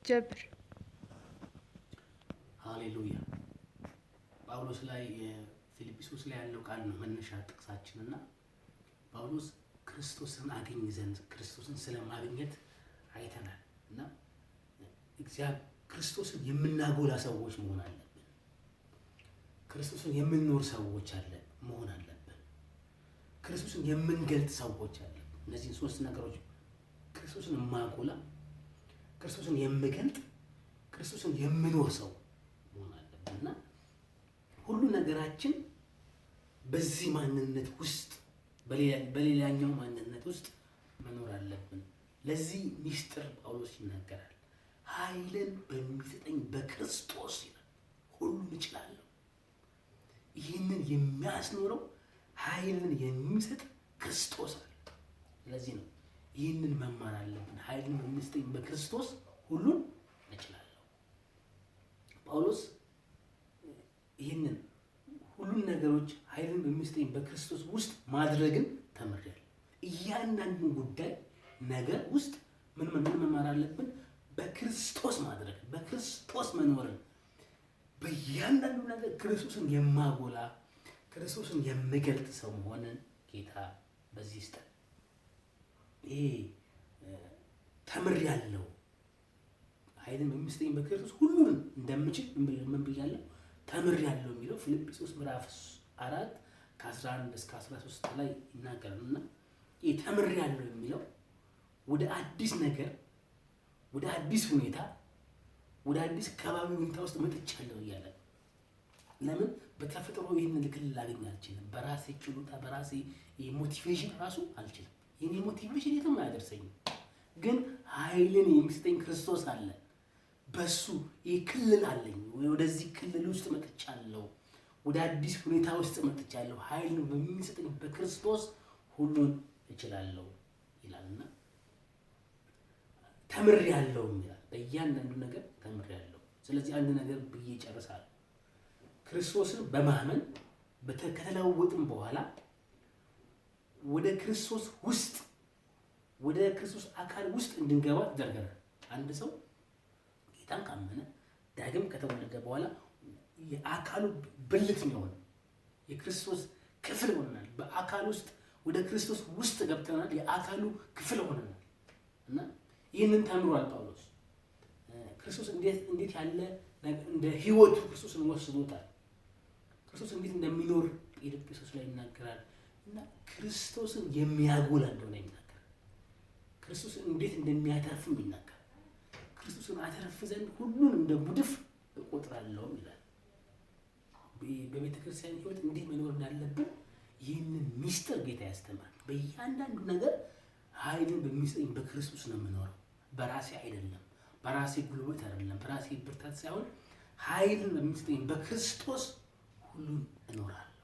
ጀምር። ሃሌሉያ። ጳውሎስ ላይ ፊልጵስዩስ ላይ ያለው ቃል ነው መነሻ ጥቅሳችን። እና ጳውሎስ ክርስቶስን አገኝ ዘንድ፣ ክርስቶስን ስለማግኘት አይተናል። እና እግዚአብሔር ክርስቶስን የምናጎላ ሰዎች መሆን አለብን። ክርስቶስን የምንኖር ሰዎች አለ መሆን አለብን። ክርስቶስን የምንገልጥ ሰዎች አለብን። እነዚህን ሶስት ነገሮች፣ ክርስቶስን የማጎላ፣ ክርስቶስን የምገልጥ፣ ክርስቶስን የምኖር ሰው መሆን አለብን። እና ሁሉ ነገራችን በዚህ ማንነት ውስጥ፣ በሌላኛው ማንነት ውስጥ መኖር አለብን። ለዚህ ሚስጥር ጳውሎስ ይናገራል። ኃይልን በሚሰጠኝ በክርስቶስ ይላል፣ ሁሉን እችላለሁ። ይህንን የሚያስኖረው ኃይልን የሚሰጥ ክርስቶስ አለ። ስለዚህ ነው ይህንን መማር አለብን። ኃይልን በሚሰጠኝ በክርስቶስ ሁሉን እችላለሁ። ጳውሎስ ይህንን ሁሉን ነገሮች ኃይልን በሚሰጠኝ በክርስቶስ ውስጥ ማድረግን ተምሬያለሁ። እያንዳንዱን ጉዳይ ነገር ውስጥ ምን ምን መማር አለብን? በክርስቶስ ማድረግ፣ በክርስቶስ መኖርን፣ በእያንዳንዱ ነገር ክርስቶስን የማጎላ፣ ክርስቶስን የምገልጥ ሰው መሆንን ጌታ በዚህ ይስጠን። ይሄ ተምሬያለሁ፣ ኃይልን በሚሰጠኝ በክርስቶስ ሁሉን እንደምችል ምን ብያለሁ? ተምሬያለሁ የሚለው ፊልጵስዩስ ምዕራፍ 4 ከ11 እስከ 13 ላይ ይናገራል። እና ይህ ተምሬያለሁ የሚለው ወደ አዲስ ነገር፣ ወደ አዲስ ሁኔታ፣ ወደ አዲስ ከባቢ ሁኔታ ውስጥ መጥቻለሁ እያለ። ለምን? በተፈጥሮ ይህንን ክልል ላገኝ አልችልም። በራሴ ችሎታ፣ በራሴ motivation ራሱ አልችልም። የኔ motivation የትም አያደርሰኝም። ግን ኃይልን የሚሰጠኝ ክርስቶስ አለ። በሱ ይህ ክልል አለኝ። ወደዚህ ክልል ውስጥ መጥቻለሁ። ወደ አዲስ ሁኔታ ውስጥ መጥቻለሁ። ኃይልን በሚሰጠኝ በክርስቶስ ሁሉን እችላለሁ ይላልና ተምሬያለሁ ይላል። በእያንዳንዱ ነገር ተምሬያለሁ። ስለዚህ አንድ ነገር ብዬ እጨርሳለሁ። ክርስቶስን በማመን ከተለወጥን በኋላ ወደ ክርስቶስ ውስጥ፣ ወደ ክርስቶስ አካል ውስጥ እንድንገባ ተደርገናል። አንድ ሰው ጌታን ካመነ፣ ዳግም ከተወለደ በኋላ የአካሉ ብልት ነው የሆነው። የክርስቶስ ክፍል ሆነናል። በአካል ውስጥ ወደ ክርስቶስ ውስጥ ገብተናል። የአካሉ ክፍል ሆነናል። እና ይህንን ተምሯል ጳውሎስ። ክርስቶስ እንዴት ያለ እንደ ህይወቱ ክርስቶስን ወስዶታል። ክርስቶስ እንዴት እንደሚኖር ፊልጵስዩስ ላይ ይናገራል። እና ክርስቶስን የሚያጎላ እንደሆነ ይናገራል። ክርስቶስን እንዴት እንደሚያተርፍም ይናገራል። ክርስቶስን አተርፍ ዘንድ ሁሉን እንደ ጉድፍ እቆጥራለሁ ይላል። በቤተ ክርስቲያን ህይወት እንዴት መኖር እንዳለብን ይህንን ሚስጥር ጌታ ያስተምራል። በእያንዳንዱ ነገር ኃይልን በሚሰጠኝ በክርስቶስ ነው የምኖረው። በራሴ አይደለም፣ በራሴ ጉልበት አይደለም፣ በራሴ ብርታት ሳይሆን ኃይልን በሚሰጠኝ በክርስቶስ ሁሉን እኖራለሁ።